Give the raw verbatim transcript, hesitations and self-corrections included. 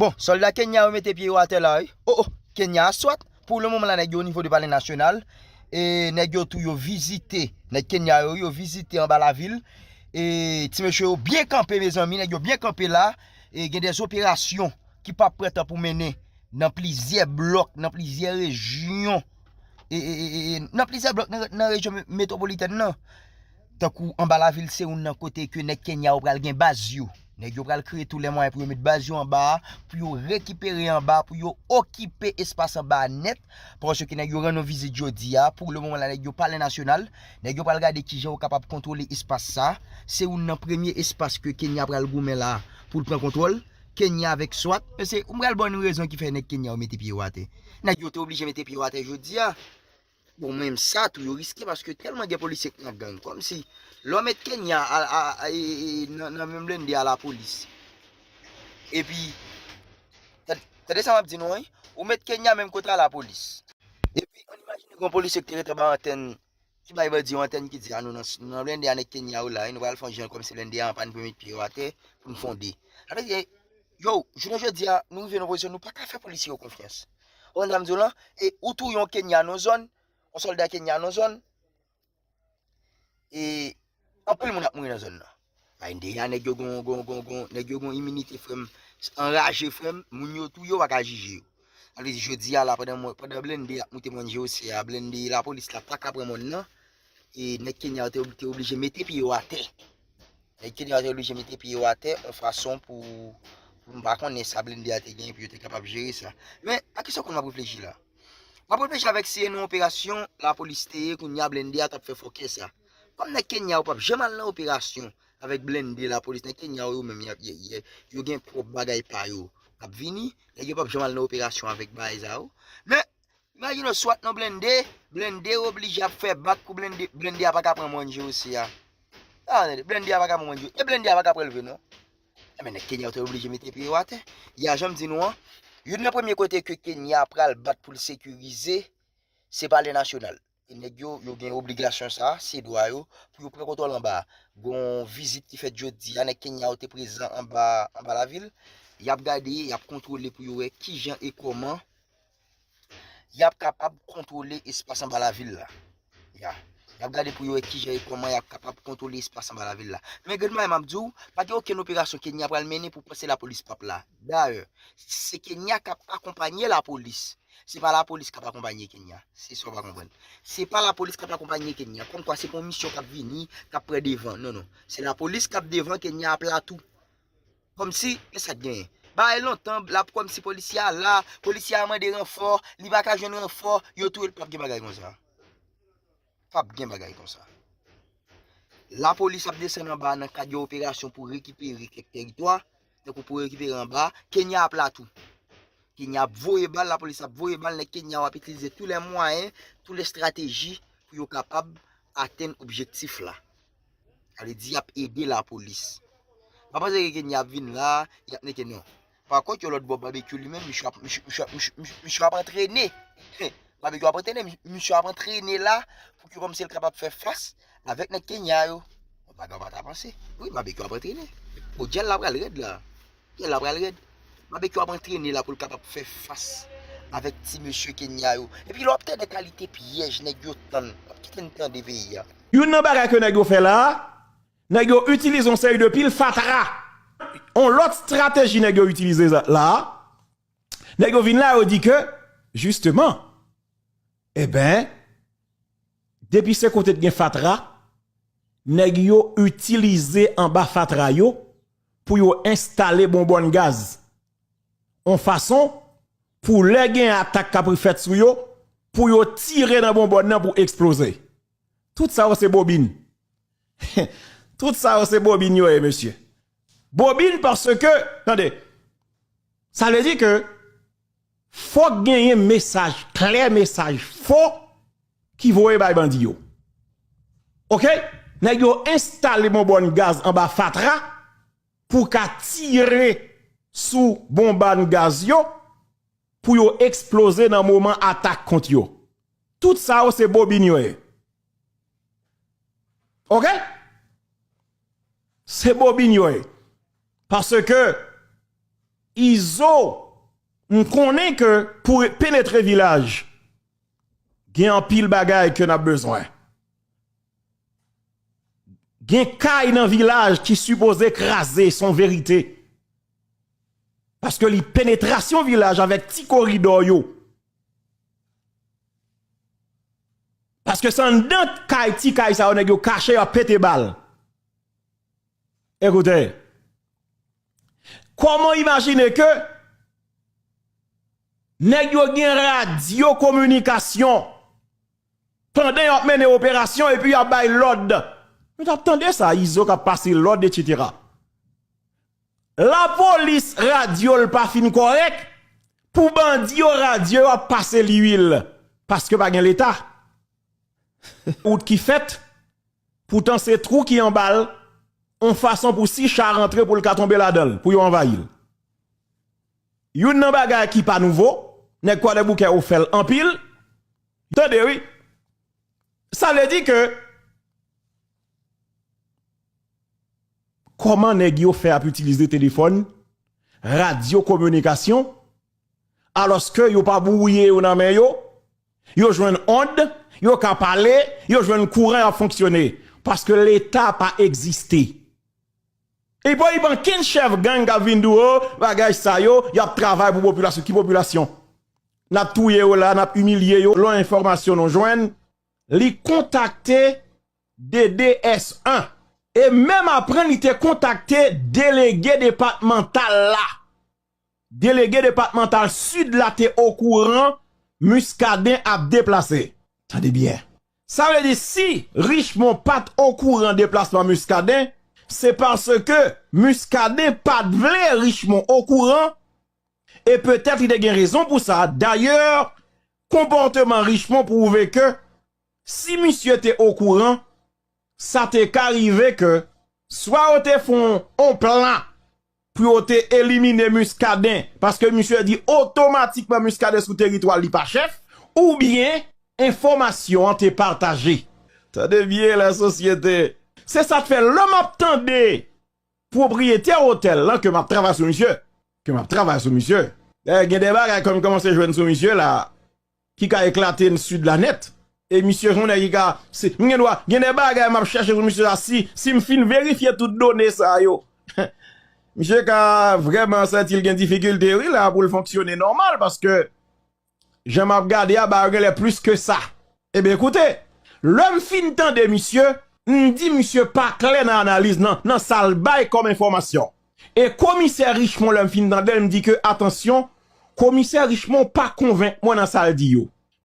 Bon, sòlda Kenya yo mete pye yo atè la, wi. O, o, Kenya a swat. Pou le moman la, nèg yo o nivo de Palè Nasyonal. E nèg yo tou yo vizite, nèg Kenya yo, yo vizite anba lavil. E ti mesye yo byen kanpe, mezanmi, nèg yo byen kanpe la. E gen de operasyon ki p ap pran tan pou mennen nan plizyè blòk, nan plizyè rejyon, e, e, e, e, nan plizyè blòk nan, nan rejyon me- metwopolitèn nan. Tankou anba lavil se youn nan kote ke nèg Kenya yo pral gen baz yo. Nèg yo pral kreye tou lè mwayen pou yo met baz yo anba a, pou yo rekipere anba a, pou yo okipe espas anba a nèt, paske nèg yo rann yon vizit jodi a, pou le moman la nèg yo Palè Nasyonal, nèg yo pral gade kijan yo kapab kontwole espas sa. Se youn nan premye espas ke Kenya pral goumen la pou l pran kontwòl. Kenya avèk swat, mesye, m pral ba nou rezon ki fè nèg Kenya yo mete pye yo atè. Nèg yo te oblije mete pye yo atè jodi a. Bon, menm sa tou, yo riske paske tèlman gen polisye k nan gang. Kòmsi, lè w met Kenya a, a, a, e, e, nan, nan menm blende a lapolis. Epi, tande, tande sa m ap di nou, wi. Ou met Kenya menm kote a lapolis. Epi, ann imajine gen yon polisye ki te rete anba antèn, ki bay bandi yon antèn ki di, a nou nan, nou nan blende a nèg Kenya yo la, wi, nou pral fè yon jan kòmsi blende a anpàn pou yo met pye yo atè, pou n fonde. Sa vle di, yo, jounen jodi a, nou rive nan pozisyon, nou pa ka fè polisye yo konfyans. Ou konprann sa m di w lan? E ou touye yon Kenya nan zòn, yon sòlda Kenya nan zòn, e anpil moun ap mouri nan zòn nan. Bay deja nèg yo gon, gon, gon, gon, nèg yo gon iminite, frè m, anraje, frè m, moun yo touye, yo pa ka jije yo. Sa vle di, jodi a la, pandan mwen, pandan blende ap moute mòn G O C a, blende lapolis la pa ka pran mòn nan, e nèg Kenya yo te, te oblije mete pye yo atè. Nèg Kenya yo te oblije mete pye yo atè, yon fason pou, pou m pa konnen sa blende a te gen, pou yo te kapab jere sa. Men, a kisa w konn m ap reflechi la? M ap reflechi avèk si e nan operasyon lapolis te ye, kounye a blende a t ap fè fòkè sa. Kòm nèg Kenya yo p ap janm al nan operasyon avèk blende lapolis, nèg Kenya yo menm, y ap, y, y, yo gen pwòp bagay pa yo k ap vini, nèg yo p ap janm al nan operasyon avèk bagay sa yo. Men, imajine w swat nan blende, blende oblije ap fè bak pou blende, blende a pa ka pran mòn G O C a. A, tande, blende a pa ka pran mòn G O C a, e blende a pa ka prelve non. Enben, nèg Kenya yo te oblije mete pye yo atè. Y a jan m di nou an, youn nan premye kote ke Kenya pral bat pou l sekirize, se Palè Nasyonal. E nèg yo, yo gen obligasyon sa, se dwa yo, pou yo pran kontwòl anba a. Gon vizit ki fèt jodi a, nèg Kenya yo te prezan anba, anba lavil. Y ap gade, y ap kontwole pou yo wè kijan e kòman y ap kapab kontwole espas anba lavil la. Ya. Y ap gade pou yo wè kijan e kòman y ap kapab kontwole espas anba lavil la. Men grenn bagay m ap di w, pa gen okenn operasyon Kenya pral mennen pou panse lapolis p ap la. Dayè, se Kenya k ap akonpanye lapolis. Se pa lapolis k ap akonpanye Kenya. Se sa w pa konprann. Se pa lapolis k ap akonpanye Kenya. Kòmkwa se pa yon misyon k ap vini, k ap pran devan. Non, non. Se lapolis k ap devan, Kenya ap la tou. Kòmsi, e sa k genyen? Bagay lontan, l ap kòmsi polisye a la, polisye a mande ranfò, li pa ka jwenn ranfò, yo touye l, p ap gen bagay konsa. P ap gen bagay konsa. Lapolis ap desann anba nan kad yon operasyon pou rekipere kèk tèritwa, tankou pou rekipere anba, Kenya ap la tou. Kenya ap voye bal, lapolis ap voye bal, nèg Kenya yo ap itilize tou lè mwayen, tou lè estrateji pou yo kapab atenn objektif la. Sa vle di y ap ede lapolis. Pa panse ke Kenya ap vin la, y ap neke non. Pa kont yon lòt bò, Babekyou li menm, misye ap, misye, misye ap, misye, misye, misye ap antrene. Babekyou ap antrene, mi- misye ap antrene la pou ke kòmsi l kapab fè fas avèk nèg Kenya yo. Yon bagay w pa ta panse. Wi, Babekyou ap antrene. O dyèl la pral rèd la. Dyèl la pral rèd. Babekyou ap antrene la pou l kapab fè fas avèk ti mesye Kenya yo. Epi lè w ap tande kalite pyèj nèg yo tann, w ap kite n tande peyi a. Youn nan bagay ke nèg yo fè la a, nèg yo itilize yon seri de pil fatra. Yon lòt estrateji nèg yo itilize la a, nèg yo vin la, yo di ke, jisteman, enben, depi se kote t gen fatra, nèg yo itilize anba fatra yo pou yo enstale bonbòn gaz. Yon fason pou lè gen atak k ap fèt sou yo, pou yo tire nan bonbòn nan pou eksploze. Tout sa yo se bobin. Tout sa yo se bobin yo ye, mesye. Bobin paske, tande, sa vle di ke fòk genyen mesaj klè, mesaj fò ki voye bay bandi yo. Oke? Nèg yo enstale bonbòn gaz anba fatra pou ka tire sou bonbòn gaz yo pou yo eksploze nan moman atak kont yo. Tout sa yo se bobin yo ye. Oke? Se bobin yo ye. Paske Izo, m konnen ke pou penetre vilaj, gen anpil bagay ke n ap bezwen. Gen kay nan vilaj ki sipoze kraze, se yon verite. Paske li penetrasyon vilaj avèk ti koridò yo. Paske se anndan kay, ti kay sa yo, nèg yo kache, y ap pete bal. Ekoute, kòman w imajine ke nèg yo gen radyo kominikasyon pandan y ap mennen operasyon epi y ap bay lòd? Nou t ap tande sa, Izo k ap pase lòd, etsetera. Lapolis, radyo l pa fin kòrèk, pou bandi yo, radyo yo ap pase lwil, paske pa gen Leta. Wout ki fèt, poutan se twou ki anba l, yon fason pou si cha rantre pou l ka tonbe ladan l, pou yo anvayi l. Youn nan bagay ki pa nouvo, nèg Kwadèboukè yo fè l anpil. Tande wi. Sa vle di ke kòman nèg yo fè ap itilize telefòn, radyo kominikasyon, alòske yo pa bwouye yo nan men yo, yo jwenn ond, yo ka pale, yo jwenn kouran, y ap fonksyone. Paske Leta pa egziste. E pa, e pa ankenn chèf gang k ap vin di w, o, bagay sa yo, y ap travay pou popilasyon. Ki popilasyon? N ap touye yo la, n ap imilye yo. Lòt enfòmasyon nou jwenn, li kontakte D D S un. E menm apre, li te kontakte delege depatmantal la. Delege depatmantal Sid la te okouran Muscadin ap deplase. Tande byen. Sa vle di, si Richemond pa t okouran deplasman Muscadin, se paske Muscadin pa t vle Richemond okouran, e petèt li te gen rezon pou sa. Dayè, konpòteman Richemond pwouve ke si misye te okouran, sa te ka rive ke swa yo te fè yon plan pou yo te elimine Muscadin, paske misye di otomatikman Muscadin sou teritwa l, li pa chèf, oubyen enfòmasyon an te pataje. Tande byen, lasosyete. Se sa k fè lè m ap tande pwopriyetè otèl lan, ke m ap travay sou misye, ke m ap travay sou misye. Dayè, gen de bagay ke m kòmanse jwenn sou misye la, ki ka eklate n Sid la nèt. E misye se yon nèg ki ka, se, m gen dwa, gen de bagay m ap chèche sou misye la, si, si m fin verifye tout done sa yo. Misye ka vrèman santi l gen difikilte, wi, la, pou l fonksyone nòmal, paske jan m ap gade a, bagay yo genlè plis ke sa. Ebyen, koute, lè m fin tande misye, m di misye pa klè nan analiz nan, nan sa l bay kòm enfòmasyon. E komisè Richemond, lè m fin tande l, m di ke, atansyon, komisè Richemond pa konvenk mwen nan sa l di yo.